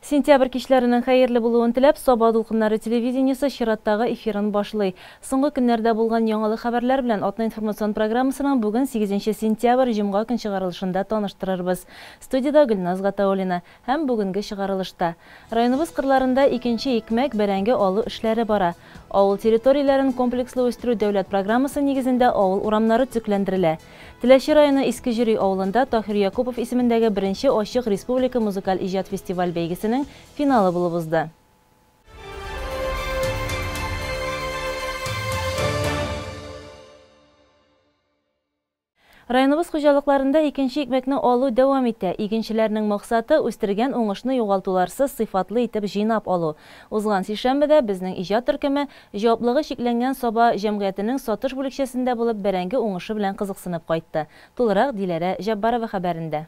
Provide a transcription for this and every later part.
Сентябрь кичләренең хәерле булуын теләп, Саба дулкыннары телевидениесе чираттагы эфирын башлый. Соңгы көннәрдә булган яңалык хәбәрләр белән атна информацион программасының бүген 8 сентябрь җомга көн чыгарылышында таныштырырбыз. Студиядә Гөлназ Гатауллина һәм бүгенге чыгарылышта. Районыбыз кырларында икенче икмәк, бәрәңге алу эшләре бара. Авыл территорияләрен комплекслы үстерү дәүләт программасы нигезендә авыл урамнары төзекләндерелә. Теләче районы Иске Җөри авылында Таһир Якупов исемендәге беренче ачык республика музыкаль иҗат фестиваль бәйгесенең финалы булып узды. Районыбыз хуҗалыкларында икенче икмәкне алу дәвам итә. Игенчеләрнең максаты үстергән уңышны югалтуларсыз сыйфатлы итеп җыйнап алу. Узган сишәмбедә безнең иҗат төркеме җаваплыгы чикләнгән Саба җәмгыятенең сатыш бүлекчәсендә булып бәрәңге уңышы белән кызыксынып кайтты. Тулырак Диләрә Җаббарова хәбәрендә.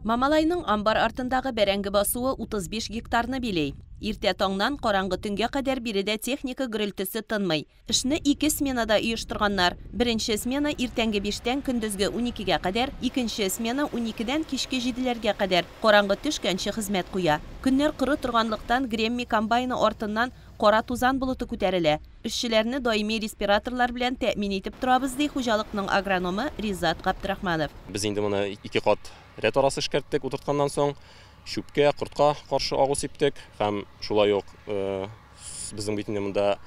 Мамалайның амбар артындагы бәрәңге басуы 35 гектарны били. Иртә таңнан караңгы төнгә кадәр биредә техника гөрелтесе тынмый. Эшне ике сменада оештырганнар. Беренче смена иртәнге 5тән көндезге 12гә кадәр, икенче смена 12дән кичке 7ләргә кадәр караңгы төшкәнче хезмәт куя. Көннәр коры торганлыктан Гремми комбайны артыннан кара тузан болыты күтәрелә. Эшчеләрне даими респираторлар белән тәэмин итеп торабыз, ди хуҗалыкның агрономы Ризат Габдрахманов. Без инде моны ике кат рәт арасы эшкәрттек утыртканнан соң, чүпкә, кортка каршы агу сиптек һәм шулай ук безнең бит инде монда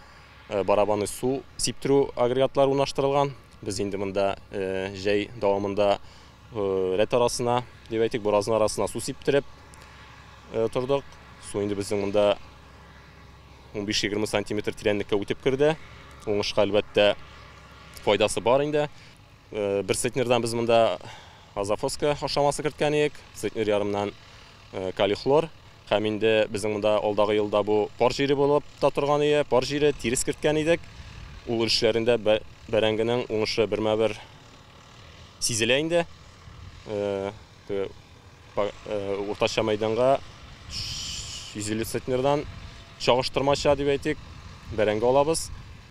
барабанный су сиптерү агрегатлары урнаштырылган. Без инде монда җәй дәвамында рәт арасына, дип әйтик, буразна арасына су сиптереп тордык. Су инде безнең монда 15-20 сантиметр тирәнлеккә үтеп керде. Уңышка әлбәттә файдасы бар инде. Бер центнердан без монда азофоска ашамасы керткән идек, центнер ярымнан калий-хлор. Һәм инде безнең монда алдагы елда бу пар җире булып та торган иде, пар җире тирес керткән идек. Ул өлешләрендә бәрәңгенең уңышы бермә-бер сизелә инде. Уртача мәйданга 150 центнердан чагыштырмача дип әйтик, бәрәңге алабыз.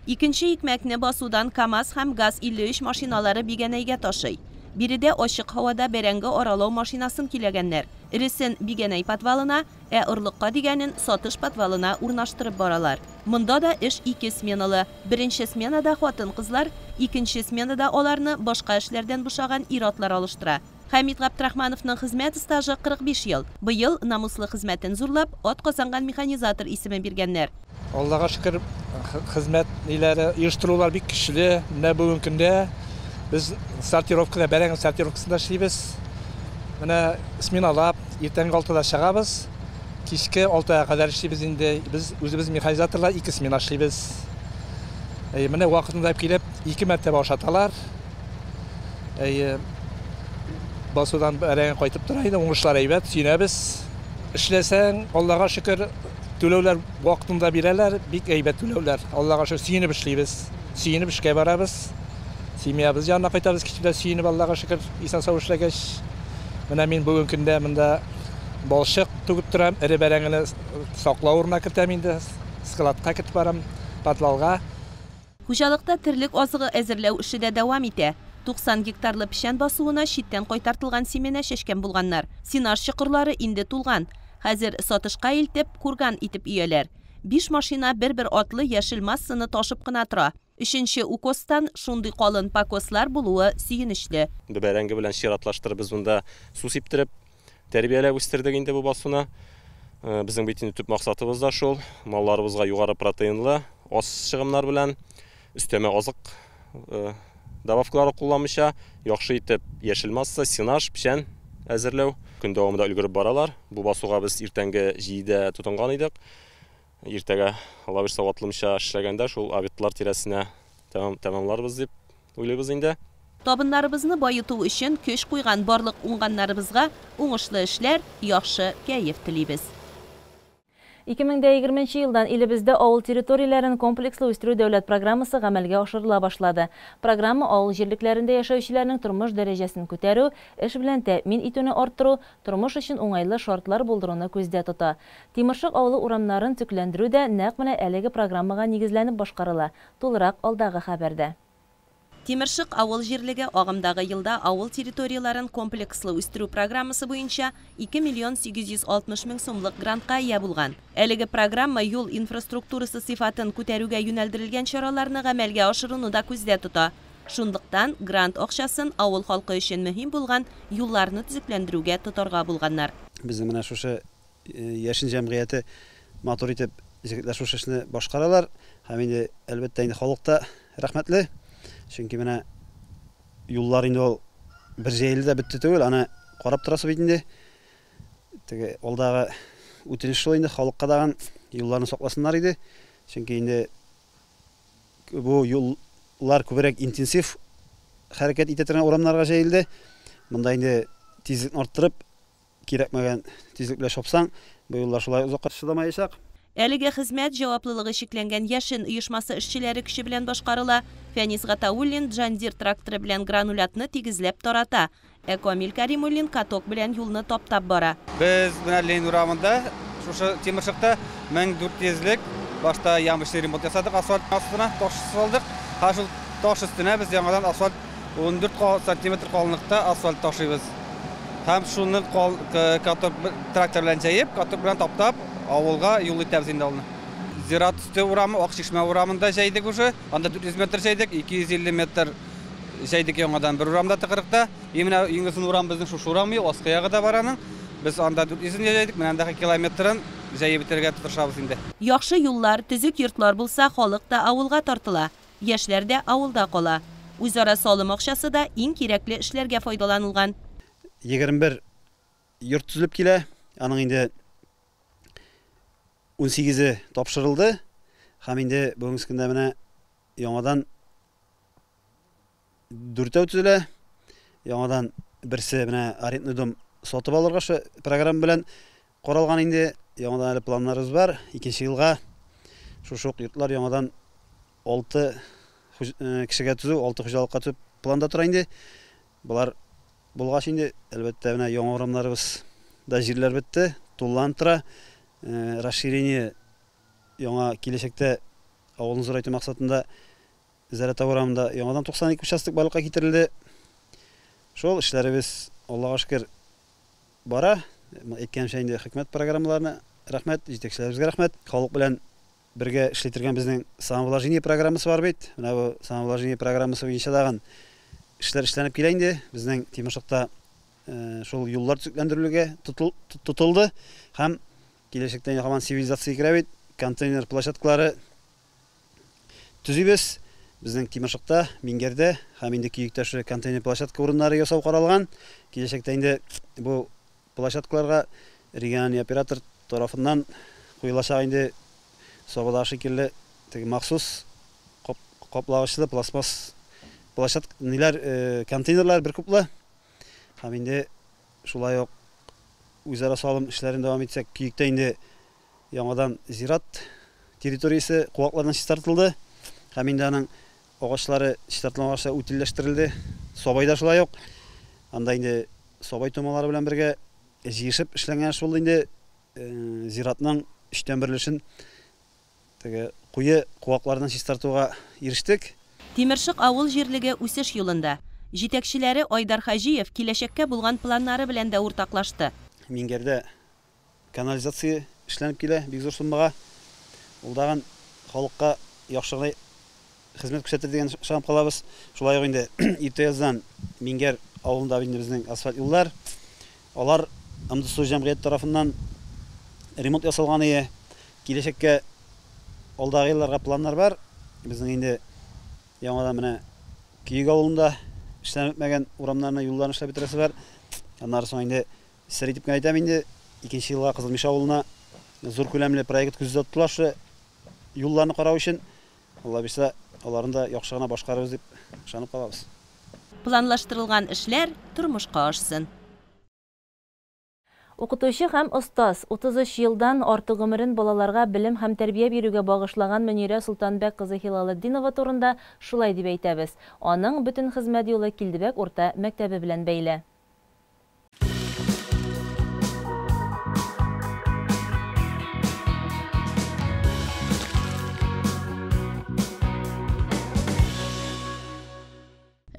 Икенче икмәкне басудан КАМАЗ һәм ГАЗ-53 машиналары Бигәнәйгә ташый. Биредә ачык һавада бәрәңге аралау машинасын киләгәннәр. Эресен Бигәнәй подвалына, ә орлыкка дигәнен сатыш подвалына урнаштырып баралар. Монда да эш ике сменалы. Беренче сменада хатын-кызлар, икенче сменада аларны башка эшләрдән бушаган ир-атлар алыштыра. Хәмит Габдрахмановның хезмәт стажы 45 ел. Быел намуслы хезмәтен зурлап, ат казанган механизатор исеме биргәннәр. Аллага шөкер, хезмәт ниләре, оештырулар бик көчле. Менә бүгенге көндә без сортировкада, бәрәңге сортировкасында эшлибез. Менә сменалап, иртәнге 6да чыгабыз, кичке 6га кадәр эшлибез инде. Без үзебез механизаторлар ике смена эшлибез. Менә вакытында килеп, ике мәртәбә ашаталар. Басудан бәрәңге кайтып тора инде, уңышлар әйбәт, сөенәбез. Эшләсәң, Аллага шөкер, түләүләр вакытында бирәләр, бик әйбәт түләүләр. Аллага шөкер, сөенеп эшлибез. Сөенеп эшкә барабыз. Семьябыз янына кайтабыз, кич белән сөенеп, Аллага шөкер, исән-сау эшләгәч. Менә мин бүгенге көндә монда балчык түгеп торам, эре бәрәңгене саклау урынына кертәм инде, складка кертеп барам, подвалга. Хуҗалыкта терлек азыгы әзерләү эше дә дәвам итә. 90 гектарлы печән басуына читтән кайтартылган семена чәчкән булганнар. Сенаж чокырлары инде тулган. Хәзер сатышка илтеп, курган итеп өяләр. 5 машина бер-бер атлы яшел массаны ташып кына тора. Өченче укостан шундый калын покослар булуы сөенечле. Бәрәңге белән чиратлаштырып без монда су сиптереп тәрбияләп үстердек инде бу басуны. Безнең бит инде төп максатыбыз да шул, малларыбызга югары протеинлы, аз чыгымнар белән өстәмә азык добавкалары кулланмыйча, яхшы итеп яшел масса, сенаж, печән әзерләү. Көн дәвамында өлгереп баралар. Бу басуга без иртәнге 7дә тотынган идек. Иртәгә Алла бирсә ватылмыйча эшләгәндә шул обедлар тирәсенә тәмамларбыз дип уйлыйбыз инде. Табыннарыбызны баету өчен көч куйган барлык уңганнарыбызга уңышлы эшләр, яхшы кәеф телибез. 2020 елдан илебездә авыл территорияләрен комплекслы үстерү дәүләт программасы гамәлгә ашырыла башлады. Программа авыл җирлекләрендә яшәүчеләрнең тормыш дәрәҗәсен күтәрү, эш белән тәэмин итүне арттыру, тормыш өчен уңайлы шартлар булдыруны күздә тота. Тимершык авылы урамнарын төзекләндерү дә нәкъ менә әлеге программага нигезләнеп башкарыла. Тулырак алдагы хәбәрдә. Тимершык авыл җирлеге агымдагы елда авыл территорияләрен комплекслы үстерү программасы буенча 2 миллион 860 мең сумлык грантка ия булган. Әлеге программа юл инфраструктурасы сыйфатын күтәрүгә юнәлдерелгән чараларны гамәлгә ашыруны да күздә тота. Шунлыктан грант акчасын авыл халкы өчен мөһим булган юлларны төзекләндерүгә тотарга булганнар. Безнең менә шушы Яшен җәмгыяте матур итеп җегетләр шушы эшне башкаралар. Һәм инде әлбәттә инде халык та рәхмәтле. Чөнки менә юллар инде ул бер җәелде дә бетте түгел, аны карап торасы бит инде. Теге алдагы үтенеч шул инде халыкка дагын юлларны сакласыннар иде. Чөнки инде бу юллар күбрәк интенсив хәрәкәт итә торган урамнарга җәелде. Монда инде тизлекне арттырып, кирәкмәгән тизлек белән чапсаң, бу юллар шулай озакка чыдамаячак. Әлеге хезмәт җаваплылыгы чикләнгән Яшен оешмасы эшчеләре көче белән башкарыла. Фәнис Гатауллин Джандир тракторы белән гранулятны тигезләп тарата. Ә Камил Каримуллин каток белән юлны таптап бара. Без менә Ленин урамында, шушы Тимершыкта 1400лек башта ямочный ремонт ясадык, асфальт астына таш салдык. Һәм шул таш өстенә без яңадан асфальт 14 сантиметр калынлыкта асфальт ташыйбыз. Һәм шуны каток трактор белән җәеп, каток белән таптап, авылга юл итәбез инде аны. Зират өсте урамы, Акчишмә урамында җәйдек уже, анда 400 метр җәйдек, 250 метр җәйдек яңадан бер урамда тыкрыкта. И менә иң озын урам безнең шушы урам, аскы ягы да бар аның. Без анда 400 җәйдек, менә андагы километрын җәеп бетерергә тырышабыз инде. Яхшы юллар, төзек йортлар булса, халык та авылга тартыла, яшьләр дә авылда кала. Үзара салым акчасы да иң кирәкле эшләргә файдаланылган. 21 йорт төзелеп килә, аның инде 18-е тапшырылды. Һәм инде бүгенге көндә менә яңадан 4 төзелә. Яңадан берсе менә арендный дом сатып алырга шу программа белән каралган инде. Яңадан әле планнарыбыз бар. Икенче елга шушы ук йортлар яңадан 6 кешегә төзү, 6 хуҗалыкка төзү планда тора инде. Болар булгач инде, әлбәттә, менә яңа урамнарыбыз да җирләр бетте, тулланып тора. Расширение яңа киләчәктә авылны зурайту максатында Зәрәтә урамында яңадан 92 участок барлыкка китерелде. Шул эшләребез, Аллага шөкер, бара. Әйткәнемчә инде хөкүмәт программаларына рәхмәт, җитәкчеләребезгә рәхмәт. Халык белән бергә эшли торган безнең самовложение программасы бар бит. Менә бу самовложение программасы буенча тагын эшләр эшләнеп килә инде. Безнең Тимершыкта шул юллар төзекләндерелүгә тотылды һәм киләчәктә инде һаман цивилизация керә бит. Контейнер площадкалары төзибез. Безнең Тимершыкта, Мингәрдә һәм инде Көектә шушы контейнер площадка урыннары ясау каралган. Киләчәктә инде бу площадкаларга региональный оператор тарафыннан куелачак инде Сабада шикелле теге махсус каплагычлы пластмасс площадка ниләр, контейнерлар бер күпле. Һәм инде шулай ук үзара салым эшләрен дәвам итсәк, Көектә инде яңадан зират территориясе куаклардан чистартылды. Һәм инде аның агачлары чистартылган агачлар үтелләштерелде. Сабайда шулай ук. Анда инде сабай томалары белән бергә җыешып эшләнгән шул инде зиратның өчтән бер өлешен теге куе куаклардан чистартуга ирештек. Тимершык авыл җирлеге үсеш юлында. Җитәкчеләре Айдар Хаҗиев киләчәккә булган планнары белән дә уртаклашты. Мингәрдә канализация эшләнеп килә бик зур суммага. Ул дагын халыкка яхшы гына хезмәт күрсәтер дигән ышанып калабыз. Шулай ук инде иртә яздан Мингәр авылында инде безнең асфальт юллар, алар МДСУ җәмгыяте тарафыннан ремонт ясалган ие. Киләчәккә алдагы елларга планнар бар. Безнең инде яңадан менә Көек авылында эшләнеп бетмәгән урамнарны, юлларны эшләп бетерәсе бар. Аннары соң инде сер итеп кенә әйтәм инде, икенче елга Кызыл Мишә авылына зур күләмле проект күздә тотыла шушы юлларны карау өчен. Алла бирсә, аларны да яхшы гына башкарырбыз дип ышанып калабыз. Планлаштырылган эшләр тормышка ашсын. Укытучы һәм остаз 33 елдан артык гомерен балаларга белем һәм тәрбия бирүгә багышлаган Мөнирә Солтанбәк кызы Хилалетдинова турында шулай дип әйтәбез. Аның бөтен хезмәт юлы Килдебәк урта мәктәбе белән бәйле.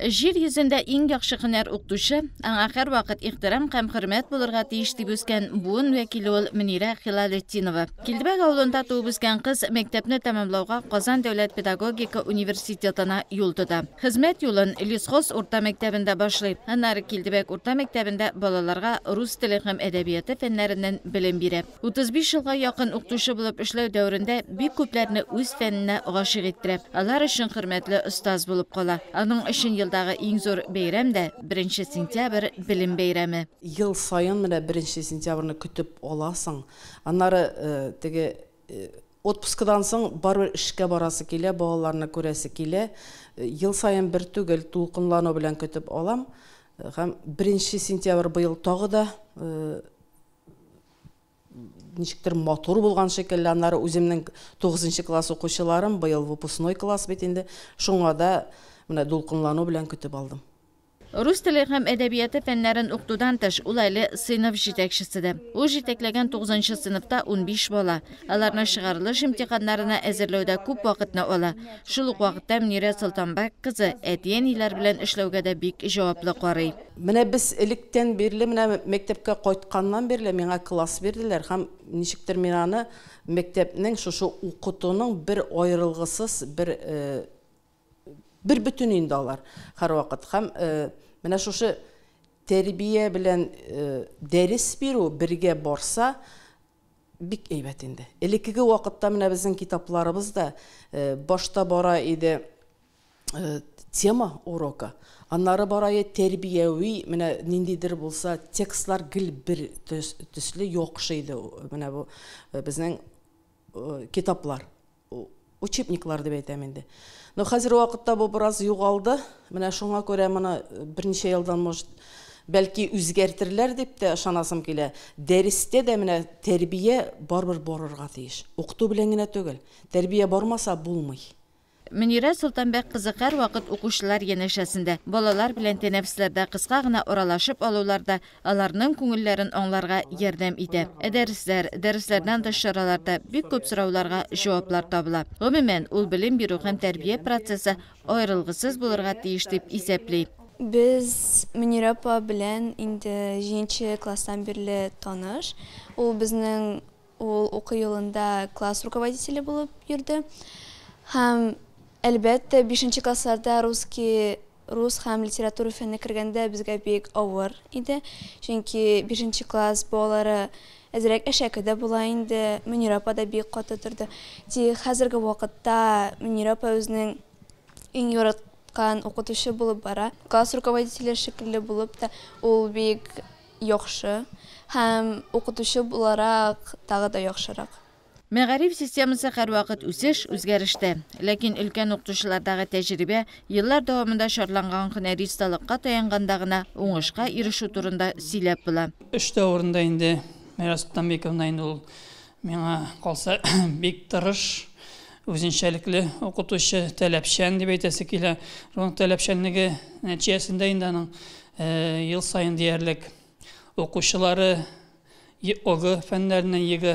Җир йөзендә иң яхшы һөнәр укытучы, аңа һәрвакыт ихтирам һәм хөрмәт булырга тиеш дип үскән буын вәкиле ул Мөнирә Хилалетдинова. Килдебәк авылында туып үскән кыз мәктәпне тәмамлауга Казан дәүләт педагогика университетына юл тота. Хезмәт юлын Лесхоз урта мәктәбендә башлый. Аннары Килдебәк урта мәктәбендә балаларга рус теле һәм әдәбияты фәннәреннән белем бирә. 35 елга якын укытучы булып эшләү дәверендә бик күпләрне үз фәненә гашыйк иттерә. Алар өчен хөрмәтле остаз булып кала. Аның өчен елдагы иң зур бәйрәм дә 1 сентябрь белем бәйрәме. Ел сайын менә 1 сентябрьне көтеп аласың. Аннары теге отпускадан соң барыбер эшкә барасы килә, балаларны күрәсе килә. Ел сайын бер түгел, тулкынлану белән көтеп алам. Һәм 1 сентябрь быел тагы да ничектер матур булган шикелле. Аннары үземнең 9 класс укучыларым, быел выпускной класс бит инде, шуңа да менә дулкынлану белән көтеп алдым. Рус теле һәм әдәбияты фәннәрен укытудан тыш, ул әле сыйныф җитәкчесе дә. Ул җитәкләгән 9 сыйныфта 15 бала. Аларны чыгарылыш имтиханнарына әзерләүдә күп вакытны ала. Шул ук вакытта Мөнирә Солтанбәк кызы әти-әниләр белән эшләүгә дә бик җаваплы карый. Менә без электән бирле, менә мәктәпкә кайтканнан бирле миңа класс бирделәр һәм ничектер мин аны мәктәпнең шушы укытуның бер аерылгысыз бер бөтен инде алар һәрвакыт. Һәм менә шушы тәрбия белән дәрес бирү бергә барса бик әйбәт инде. Элеккеге вакытта менә безнең китапларыбыз да башта бара иде тема урока, аннары бара иде тәрбияви, менә ниндидер булса текстлар гел бер төсле яхшы иде. Менә бу безнең китаплар, учебниклар дип әйтәм инде. Но хәзер вакытта бу бераз югалды. Менә шуңа күрә моны берничә елдан, может, бәлки үзгәртерләр дип тә ышанасым килә. Дәрестә дә менә тәрбия барыбер барырга тиеш. Укыту белән генә түгел. Тәрбия бармаса булмый. Мөнирә Солтанбәк кызы һәрвакыт укучылар янәшәсендә. Балалар белән тәнәфесләрдә кыска гына аралашып алуларда аларның күңелләрен аңларга ярдәм итә. Ә дәресләр, дәресләрдән тыш чараларда бик күп сорауларга җаваплар табыла. Гомумән, ул белем бирү һәм тәрбия процессы аерылгысыз булырга тиеш дип исәпли. Без Мөнирә апа белән инде 7 класстан бирле таныш. Ул безнең ул уку елында класс руководителе булып йөрде. Һәм әлбәттә, 5 классларда рус һәм литература фәненә кергәндә безгә бик авыр иде. Чөнки 5 класс балалары әзрәк әшәке дә була инде. Мөнирә апа да бик каты торды. Тик хәзерге вакытта Мөнирә апа үзенең иң яраткан укытучы булып бара. Класс руководителе шикелле булып та ул бик яхшы һәм укытучы буларак тагы да яхшырак. Мәгариф системасы һәрвакыт үсеш, үзгәрештә. Ләкин өлкән укытучылардагы тәҗрибә еллар дәвамында шарланган һөнәри осталыкка таянганда гына уңышка ирешү турында сөйләп була. Эш дәверендә инде Мөнирә Солтанбековна инде ул миңа калса бик тырыш, үзенчәлекле укытучы, таләпчән дип әйтәсе килә. Шуның таләпчәнлеге нәтиҗәсендә инде аның ел сайын диярлек укучылары ОГЭ фәннәреннән, ЕГЭ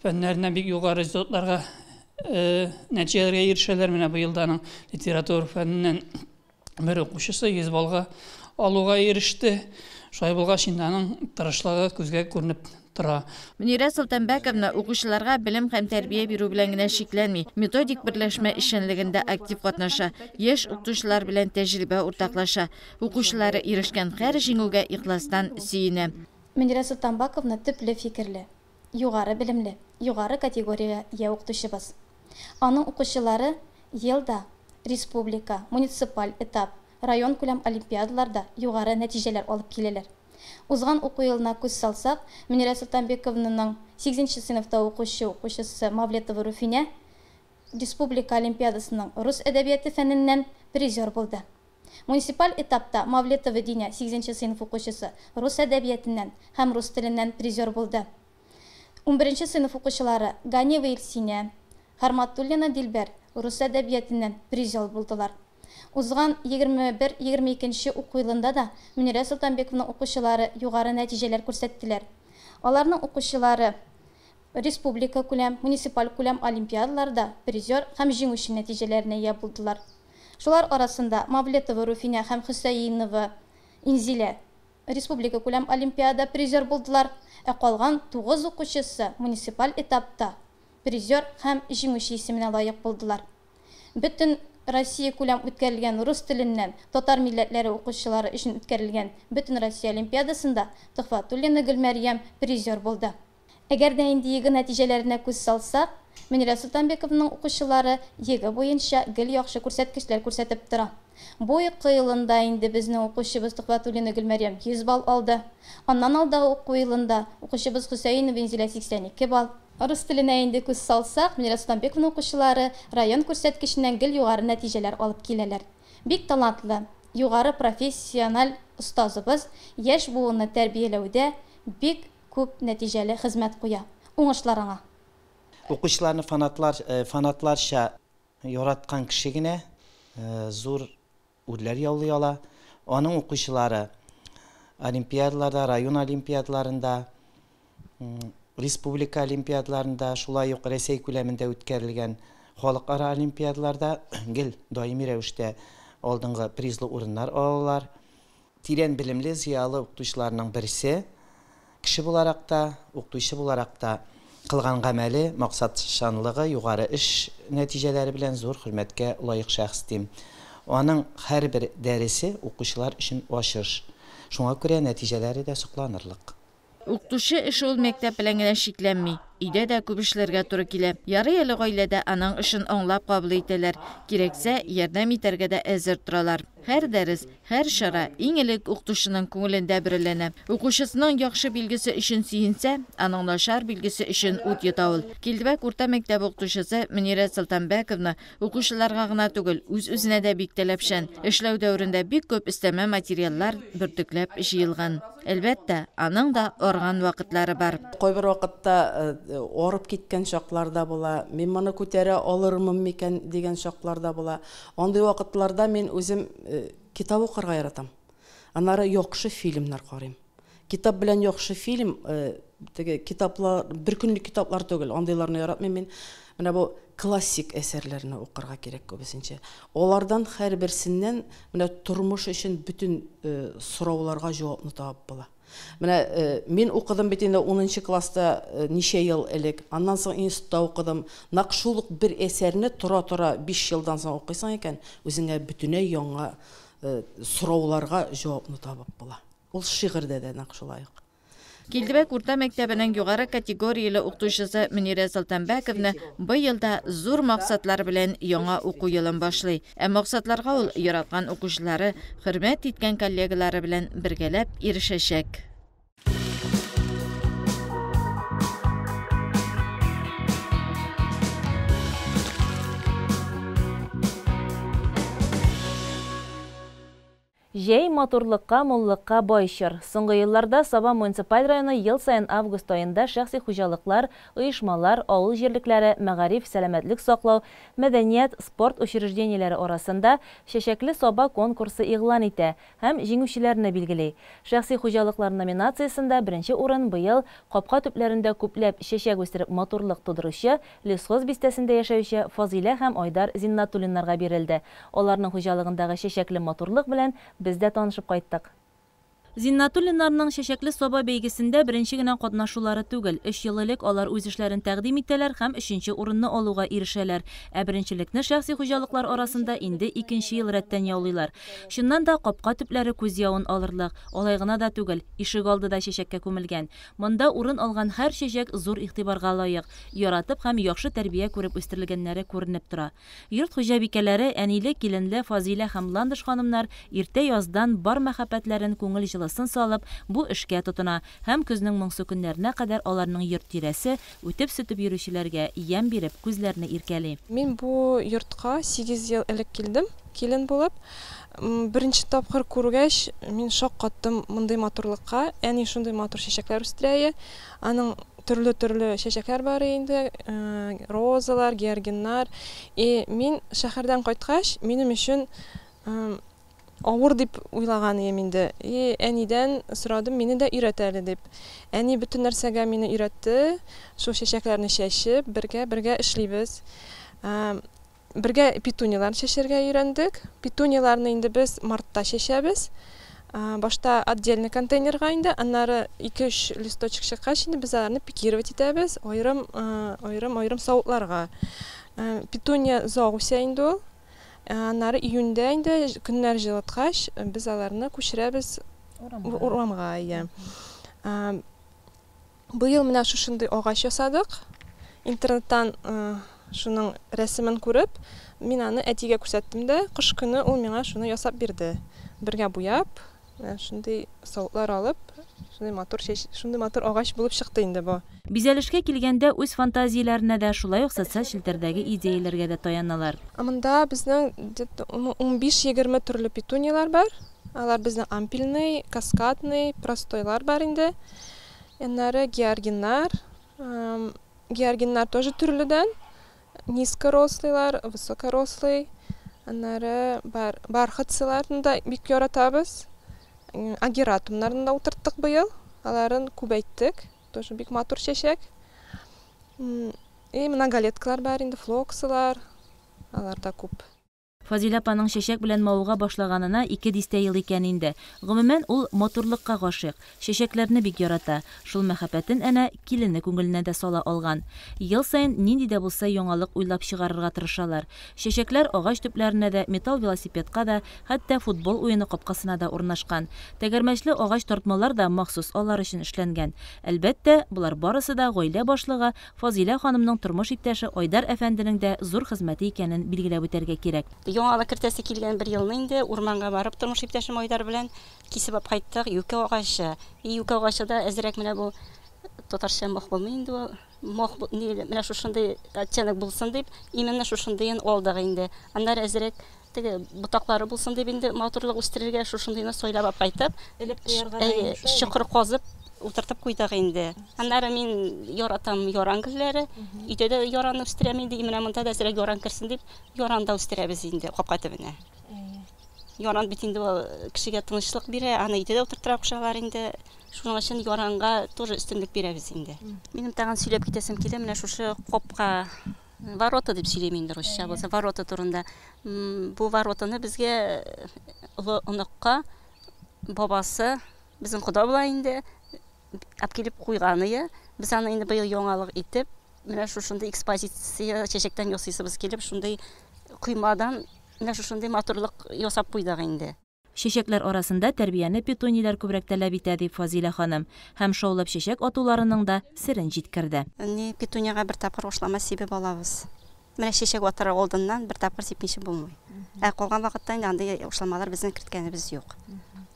фәннәреннән бик югары результатларга, нәтиҗәләргә ирешәләр. Менә быел да аның литература фәненнән бер укучысы 100 баллга алуга иреште. Шулай булгач инде аның тырышлыгы күзгә күренеп тора. Мөнирә Солтанбәковна укучыларга белем һәм тәрбия бирү белән генә чикләнми. Методик берләшмә эшчәнлегендә актив катнаша, яшь укытучылар белән тәҗрибә уртаклаша. Укучылары ирешкән һәр җиңүгә ихластан сөенә. Мөнирә Солтанбәковна төпле фикерле, югары белемле, югары категориягә ия укытучыбыз. Аның укучылары елда республика, муниципаль этап, район күләм олимпиадаларда югары нәтиҗәләр алып киләләр. Узган уку елына күз салсак, Мөнирә Солтанбековнаның 8 сыйныфта укучы укучысы Мавлетова Руфинә республика олимпиадасының рус әдәбияты фәненнән призер булды. Муниципаль этапта Мавлетова Динә 8 сыйныф укучысы рус әдәбиятыннан һәм рус теленнән призер булды. 11 сыйныф укучылары Ганева Илсинә, Харматуллина Дилбәр рус әдәбиятыннан призер булдылар. Узган 21-22 уку елында да Мөнирә Солтанбековның укучылары югары нәтиҗәләр күрсәттеләр. Аларның укучылары республика күләм, муниципаль күләм олимпиадаларда призер һәм җиңүче нәтиҗәләренә ия булдылар. Шулар арасында Мавлетова Руфинә һәм Хөсәинова Инзилә республикакүләм олимпиада призер булдылар, ә калган 9 укучысы муниципаль этапта призер һәм җиңүче исеменә лаек булдылар. Бөтен Россиякүләм үткәрелгән рус теленнән татар милләтләре укучылары өчен үткәрелгән Бөтен Россия олимпиадасында Төхвәтуллина Гөлмәрьям призер булды. Әгәр дә инде ЕГЭ нәтиҗәләренә күз салсак, Мөнирә Солтанбековның укучылары ЕГЭ буенча гел яхшы күрсәткечләр күрсәтеп тора. Бу уку елында инде безнең укучыбыз Төхвәтуллина Гөлмәрьям 100 балл алды. Аннан алдагы уку елында укучыбыз Хөсәинова Инзилә 82 балл. Рус теленә инде күз салсак, Мөнирә Солтанбековның укучылары район күрсәткеченнән гел югары нәтиҗәләр алып киләләр. Бик талантлы, югары профессиональ остазыбыз яшь буынны тәрбияләүдә бик күп нәтиҗәле хезмәт куя. Уңышлар аңа. Укучыларны фанатларча яраткан кеше генә зур үрләр яулый ала. Аның укучылары олимпиадаларда, район олимпиадаларында, республика олимпиадаларында, шулай ук Рәсәй күләмендә үткәрелгән халыкара олимпиадаларда гел даими рәвештә алдынгы призлы урыннар алалар. Тирән белемле, зыялы укытучыларның берсе. Кеше буларак та, укытучы буларак та кылган гамәле, максатчанлыгы, югары эш нәтиҗәләре белән зур хөрмәткә лаек шәхес дим. Аның һәрбер дәресе укучылар өчен ачыш. Шуңа күрә нәтиҗәләре дә сокланырлык. Укытучы эше ул мәктәп белән генә чикләнми. Өйдә дә күп эшләргә туры килә. Ярый әле гаиләдә аның эшен аңлап кабул итәләр. Кирәксә, ярдәм итәргә дә әзер торалар. Һәр дәрес, һәр чара иң элек укытучының күңелендә бөреләнә. Укучысының яхшы билгесе өчен сөенсә, аның начар билгесе өчен ут йота ул. Килдебәк урта мәктәбе укытучысы Мөнирә Солтанбәковна укучыларга гына түгел, үз-үзенә дә бик таләпчән. Эшләү дәверендә бик күп өстәмә материаллар бөртекләп җыелган. Әлбәттә, аның да арган вакытлары бар. Кайбер вакытта арып киткән чакларда була, мин моны күтәрә алырмын микән дигән чакларда була. Андый вакытларда мин үзем китап укырга яратам. Аннары яхшы фильмнар карыйм. Китап белән яхшы фильм, теге китаплар, бер көнлек китаплар түгел, андыйларны яратмыйм мин. Менә бу классик әсәрләрне укырга кирәк күбесенчә. Алардан һәрберсеннән менә тормыш өчен бөтен сорауларга җавапны табып була. Менә мин укыдым бит инде 10 класста ничә ел элек, аннан соң институтта укыдым. Нәкъ шул ук бер әсәрне тора-тора 5 елдан соң укыйсың икән, үзеңә бөтенләй яңа сорауларга җавапны табып була. Ул шигырьдә дә нәкъ шулай ук. Килдебәк урта мәктәбенең югары категорияле укытучысы Мөнирә Солтанбәковна быел да зур максатлар белән яңа уку елын башлый. Ә максатларга ул яраткан укучылары, хөрмәт иткән коллегалары белән бергәләп ирешәчәк. Җәй матурлыкка, муллыкка бай чор. Соңгы елларда Саба муниципаль районы ел саен август аенда шәхси хуҗалыклар, оешмалар, авыл җирлекләре, мәгариф, сәламәтлек саклау, мәдәният, спорт учреждениеләре арасында Чәчәкле Саба конкурсы игълан итә һәм җиңүчеләрне билгели. Шәхси хуҗалыклар номинациясендә беренче урын быел капка төпләрендә күпләп чәчәк үстереп матурлык тудыручы Лесхоз бистәсендә яшәүче Фазилә һәм Айдар Зиннатуллиннарга бирелде. Аларның хуҗалыгындагы чәчәкле матурлык белән без дә танышып кайттык. Зиннатуллиннарның Чәчәкле Саба бәйгесендә беренче генә катнашулары түгел. 3 ел элек алар үз эшләрен тәкъдим итәләр һәм 3нче урынны алуга ирешәләр. Ә беренчелекне шәхси хуҗалыклар арасында инде 2нче ел рәттән яулыйлар. Чыннан да капка төпләре күз явын алырлык. Алай гына да түгел, ишек алды да чәчәккә күмелгән. Монда урын алган һәр чәчәк зур игътибарга лаек. Яратып һәм яхшы тәрбия күреп үстерелгәннәре күренеп тора. Йорт хуҗабикәләре, әниле, киленле Фазилә һәм Ландыш ханымнар иртә яздан бар мәхәббәтләрен күңел җылысын салып, бу эшкә тотына һәм көзнең моңсу көннәренә кадәр аларның йорт тирәсе үтеп-сүтеп йөрүчеләргә ямь биреп, күзләрне иркәли. Мин бу йортка 8 ел элек килдем, килен булып. Беренче тапкыр күргәч, мин шаккаттым мондый матурлыкка. Әни шундый матур чәчәкләр үстерә. Аның төрле-төрле чәчәкләр бар инде, розалар, георгиннар. И мин шәһәрдән кайткач, минем өчен авыр дип уйлаган идем инде. И әнидән сорадым, мине дә өйрәт әле дип. Әни бөтен нәрсәгә мине өйрәтте. Шул чәчәкләрне чәчеп, бергә-бергә эшлибез. Бергә петунияләрне чәчәргә өйрәндек. Петунияләрне инде без мартта чәчәбез. Башта отдельный контейнерга инде, аннары 2-3 листочек чыккач инде без аларны пикировать итәбез, аерым аерым аерым савытларга. Петуния озак үсә инде ул. Аннары июньдә инде көннәр җылыткач, без аларны күчерәбез урамга. Иә. Быел менә шушындый агач ясадык. Интернеттан шуның рәсемен күреп, мин аны әтигә күрсәттем дә, кыш көне ул миңа шуны ясап бирде. Бергә буяп, менә шундый савытлар алып, шундый матур чәч, шундый матур агач булып чыкты инде бу. Бизәлешкә килгәндә, үз фантазияләренә дә, шулай ук социаль челтәрдәге идеяләргә дә таяналар. Монда безнең где-то 15-20 төрле петунияләр бар. Алар безнең ампельный, каскадный, простойлар бар инде. Аннары георгиннар. Георгиннар тоже төрледән. Низкорослыйлар, высокорослый. Аннары бар бархатцыларны да бик яратабыз. Агератумнарны да утырттык быел. Аларын күбәйттек. Тоже бик матур чәчәк. И многолеткалар бар инде, флоксылар. Алар да күп. Фазилә апаның чәчәк белән мавыга башлаганына ике дистә ел икән инде. Гомумән, ул матурлыкка гашыйк, чәчәкләрне бик ярата. Шул мәхәббәтен әнә килене күңеленә дә сала алган. Ел саен нинди дә булса яңалык уйлап чыгарырга тырышалар. Чәчәкләр агач төпләренә дә, металл велосипедка да, хәтта футбол уены капкасына да урнашкан. Тәгәрмәчле агач тартмалар да махсус алар өчен эшләнгән. Әлбәттә, болар барысы да гаилә башлыгы Фазилә ханымның тормыш иптәше Айдар әфәнденең дә зур хезмәте икәнен билгеләп үтәргә кирәк. Яңалык кертәсе килгән бер елны инде урманга барып тормыш иптәшем Айдар белән кисеп алып кайттык юкә агачы. И юкә агачы да әзрәк менә бу татарча мох булмый инде ул. Мох ни менә шушындый оттенок булсын дип, именно шушындыен алдык инде. Аннары әзрәк теге ботаклары булсын дип инде матурлык үстерергә шушындыйны сайлап алып кайтып, Элеп куярга да әйе, инде шулай бит. чокыр казып утыртып куйдык инде. Аннары мин яратам яран гөлләре. Өйдә дә яран үстерәм инде. Менә монда да әзрәк яран керсен дип, яран да үстерәбез инде капка төбенә. Яран бит инде ул кешегә тынычлык бирә, аны өйдә дә утыртырга кушалар инде. Шуның өчен яранга тоже өстенлек бирәбез инде. Минем тагын сөйләп китәсем килә, менә шушы капка ворота дип сөйлим инде русча булса, ворота турында. Бу воротаны безгә олы оныкка бабасы, безнең кода була инде, алып килеп куйганые. Без аны инде быел яңалык итеп, менә шушындый экспозиция чәчәктән ясыйсыбыз килеп, шундый коймадан менә шушындый матурлык ясап куйдык инде. Чәчәкләр арасында тәрбияне петунияләр күбрәк таләп итә, ди Фазилә ханым. Һәм шаулап чәчәк атуларының да серен җиткерде. Ни, петунияга бер тапкыр ашлама сибеп алабыз. Менә чәчәк атар алдыннан бер тапкыр сипмичә булмый. Ә калган вакытта инде андый ашламалар безнең керткәнебез юк.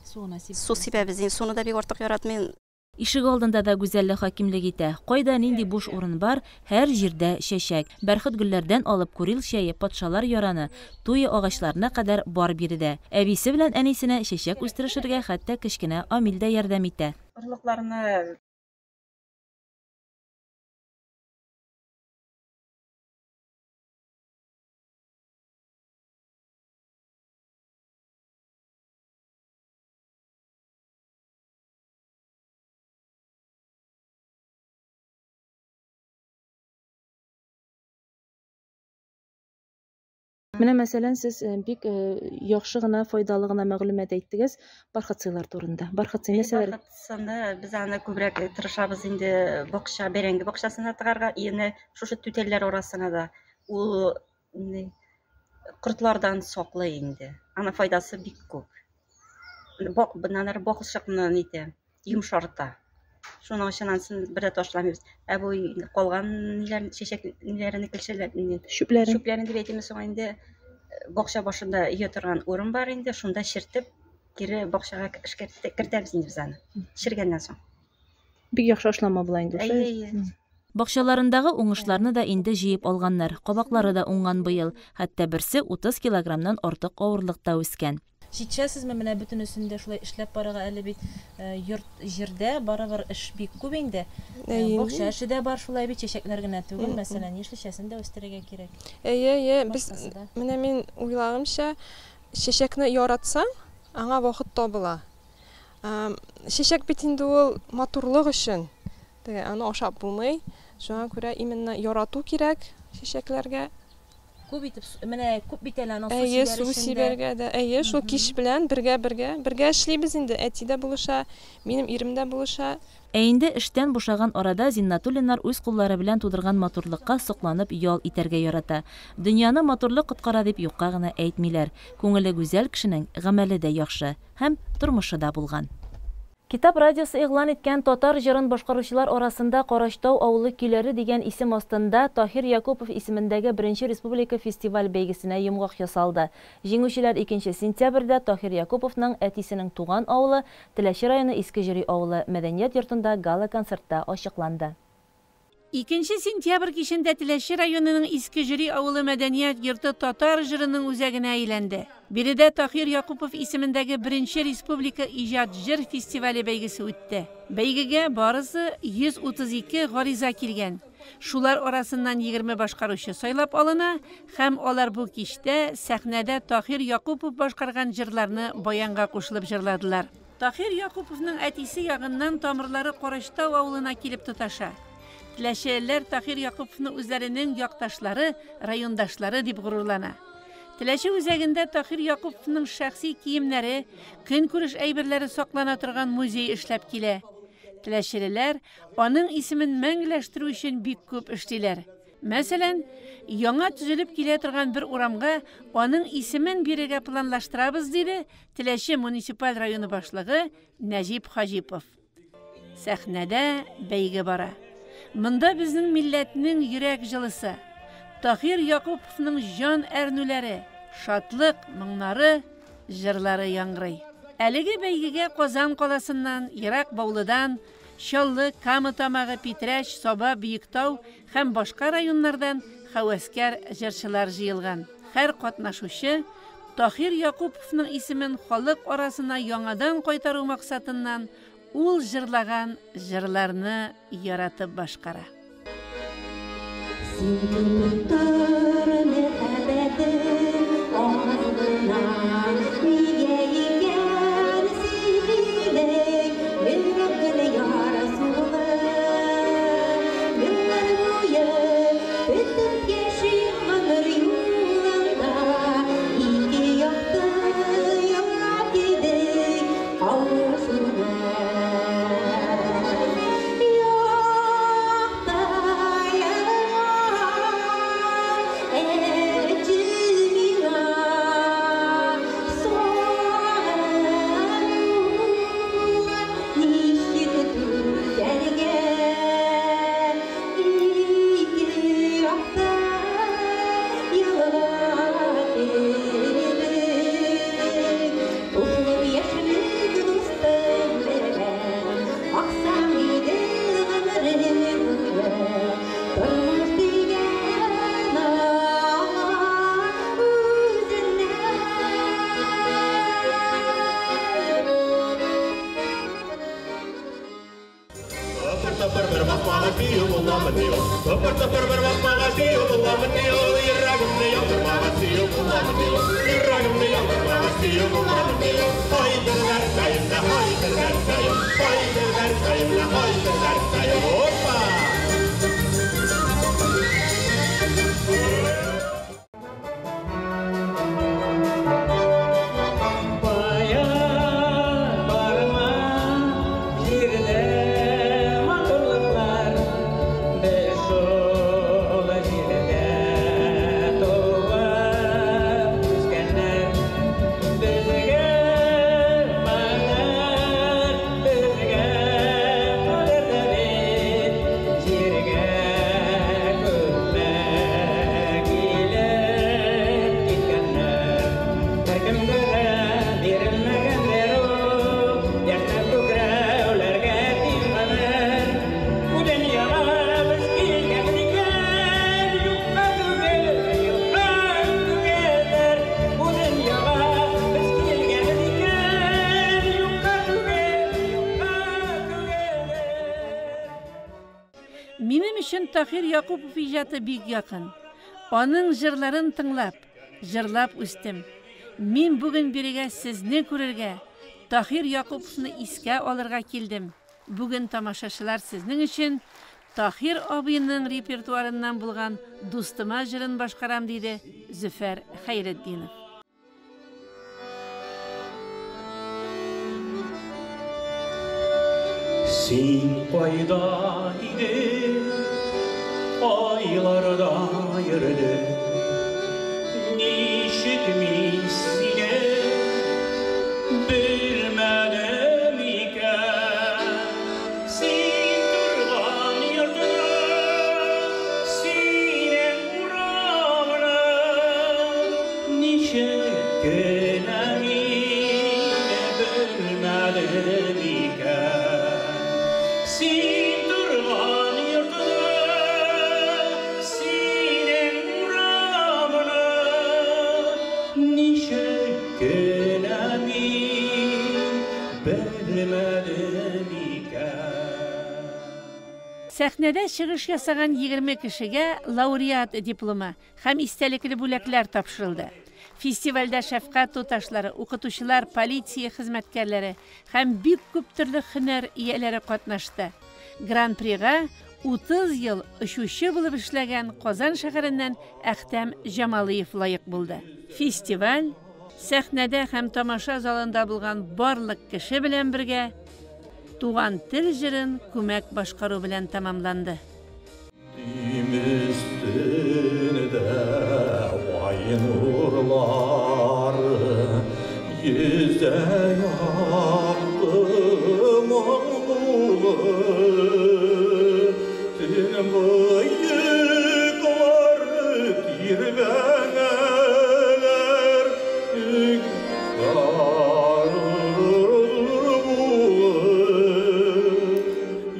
Су гына сибәбез. Су сибәбез инде. Суны да бик артык яратмыйм. Ишегалдында да гүзәллек хакимлек итә. Кайда нинди буш урын бар, һәр җирдә чәчәк. Бәрхет гөлләрдән алып Курил чәе, патшалар яраны, туя агачларына кадәр бар биредә. Әбисе белән әнисенә чәчәк үстерешергә хәтта кечкенә Амил дә ярдәм итә. Орлыкларны Менә, мәсәлән, сез э, бик э, яхшы гына, файдалы гына мәгълүмат әйттегез бархатцылар турында. Бархатцы нәрсәләр? Бархатцыны без аны күбрәк тырышабыз инде бакча, бәрәңге бакчасына тыгарга, ине шушы түтәлләр арасына да. Ул кортлардан саклый инде. Аның файдасы бик күп. Бак, быннан ары бакылчыкны нитә, йомшарта. Шуның өчен анысын бер дә ташламыйбыз. Ә бу калган ниләр, чәчәк ниләрен, көлчәләр, Чүпләрен. Чүпләрен дип әйтимме соң инде, бакча башында өя торган урын бар инде, шунда чертеп, кире бакчага кертәбез инде без аны. Чергәннән соң. Бик яхшы ашлама була инде. Әйе, әйе. Бакчаларындагы уңышларны да инде җыеп алганнар. Кабаклары да уңган быел. Хәтта берсе 30 килограммнан артык авырлыкта үскән. Җитешәсезме менә бөтенесен дә шулай эшләп барырга әле бит йорт җирдә барыбер эш бик күп инде. Бакча эше дә бар шулай бит, чәчәкләр генә түгел, мәсәлән, яшелчәсен дә үстерергә кирәк. Әйе, әйе, без менә мин уйлагымча, чәчәкне яратсаң, аңа вакыт табыла. Чәчәк бит инде ул матурлык өчен. Теге аны ашап булмый. Шуңа күрә именно ярату кирәк чәчәкләргә. Күп итеп, менә күп бит әле аның су Әйе, сибәр су өчен дә. сибәргә дә. Әйе, шул кич белән бергә-бергә, бергә эшлибез инде. Әти дә булыша, минем ирем дә булыша. Ә инде эштән бушаган арада Зиннатуллиннар үз куллары белән тудырган матурлыкка сокланып ял итәргә ярата. Дөньяны матурлык коткара дип юкка гына әйтмиләр. Күңеле гүзәл кешенең гамәле дә яхшы һәм тормышы да булган. Китап радиосы игълан иткән татар җырын башкаручылар арасында Карачтау авылы көйләре дигән исем астында Таһир Якупов исемендәге беренче республика фестиваль-бәйгесенә йомгак ясалды. Җиңүчеләр икенче сентябрьдә Таһир Якуповның әтисенең туган авылы, Теләче районы Иске Җөри авылы мәдәният йортында гала-концертта ачыкланды. Икенче сентябрь кичендә Теләче районының Иске Җөри авылы мәдәният йорты татар җырының үзәгенә әйләнде. Биредә Таһир Якупов исемендәге беренче республика иҗат җыр фестивале бәйгесе үтте. Бәйгегә барысы 132 гариза килгән. Шулар арасыннан 20 башкаручы сайлап алына һәм алар бу кичтә сәхнәдә Таһир Якупов башкарган җырларны баянга кушылып җырладылар. Таһир Якуповның әтисе ягыннан тамырлары Карачтау авылына килеп тоташа. Теләчелеләр Таһир Якуповны үзләренең якташлары, райондашлары дип горурлана. Теләче үзәгендә Таһир Якуповның шәхси киемнәре, көнкүреш әйберләре саклана торган музей эшләп килә. Теләчелеләр аның исемен мәңгеләштерү өчен бик күп эшлиләр. Мәсәлән, яңа төзелеп килә торган бер урамга аның исемен бирергә планлаштырабыз, диде Теләче муниципаль районы башлыгы Нәҗип Хаҗипов. Сәхнәдә бәйге бара. Монда безнең милләтнең йөрәк җылысы, Таһир Якуповның җан әрнүләре, шатлык моңнары, җырлары яңгырый. Әлеге бәйгегә Казан каласыннан, ерак Баулыдан, Чаллы, Кама Тамагы, Питрәч, Саба, Биектау һәм башка районнардан һәвәскәр җырчылар җыелган. Һәр катнашучы Таһир Якуповның исемен халык арасына яңадан кайтару максатыннан ул җырлаган җырларны яратып башкара. Син көтеп тор мәхәббәтем аз гына, нигә икән сөймидең йөрәк гел ярсулы? Еллар буе көтеп яшим гомер юлында, ике якты еллап килдек кавышуны. Якты әйтче миңа, сагынуга ничек түзәргә? Ике якты елга кебек, туплы яшьлек дустым белән аксаң иде гомерең буе. Тормыш дигән аңа үзеннән. Тыпыр-тыпыр бер басмага тию буламыни ул? Тыпыр-тыпыр бер басмага тию буламыни ул? Йөрәгемне яндырмага сөю буламыни ул? Йөрәгемне яндырмага сөю буламыни ул? Һай дергәркәем дә, һай дергәркәем, һай дергәркәем дә, һай дергәркәем. Опа! Бая барма җирдә матурлыклар, без шул җирдә туып үскәннәр. Безгә кадәр, безгә кадәр дә бит җиргә күпме килеп киткәннәр. Һәркемгә дә бирелмәгәндер ул, яшьнәп күкрәүләргә тиң гомер. Бу дөньяга без килгәнбез икән, юкка түгел, юкка түгелдер. Бу дөньяга без килгәнбез икән, юкка түгел, юкка түгелдер. Минем өчен Таһир Якупов иҗаты бик якын. Аның җырларын тыңлап, җырлап үстем. Мин бүген бирегә сезне күрергә, Таһир Якуповны искә алырга килдем. Бүген тамашачылар сезнең өчен Таһир абыйның репертуарыннан булган Дустыма җырын башкарам, диде Зөфәр Хәйретдинов. Син кайда идең, кайларда йөрдең? Ничек мин сине белмәдем икән? Син торган йортны, синең урамны ничек кенә мин белмәдем икән? Син торган йортны, синең урамны ничек кенә мин белмәдем икән? Сәхнәдә чыгыш ясаган 20 кешегә лауреат дипломы һәм истәлекле бүләкләр тапшырылды. Фестивальдә шәфкать туташлары, укытучылар, полиция хезмәткәрләре һәм бик күп төрле һөнәр ияләре катнашты. Гран-прига 30 ел очучы булып эшләгән Казан шәһәреннән Әхтәм Җамалиев лаек булды. Фестиваль сәхнәдә һәм тамаша залында булган барлык кеше белән бергә Туган тел җырын күмәк башкару белән тәмамланды. Дим өстендә ай нурлары, йөзә якты моң тулы. Төнбоеклар тирбәнәләр,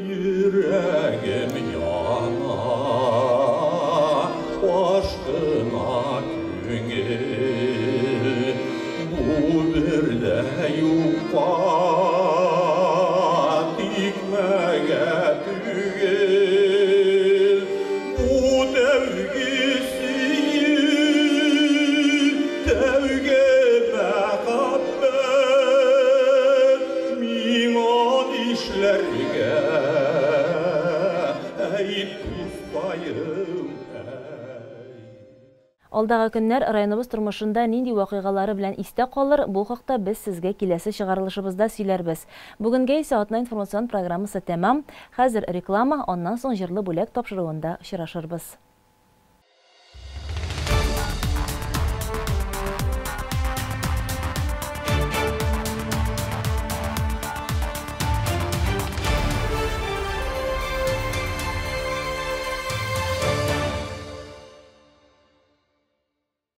Йөрәгем яна, ашкына күңел. Бу бер дә юкка, тикмәгә түгел. Бу тәүге сөю, тәүге мәхәббәт миңа нишләргә, әйт, дускаем? Алдагы көннәр районыбыз тормышында нинди вакыйгалары белән истә калыр, бу хакта без сезгә киләсе чыгарылышыбызда сөйләрбез. Бүгенгә исә атна информацион программасы тәмам. Хәзер реклама, аннан соң җырлы бүләк тапшыруында очрашырбыз.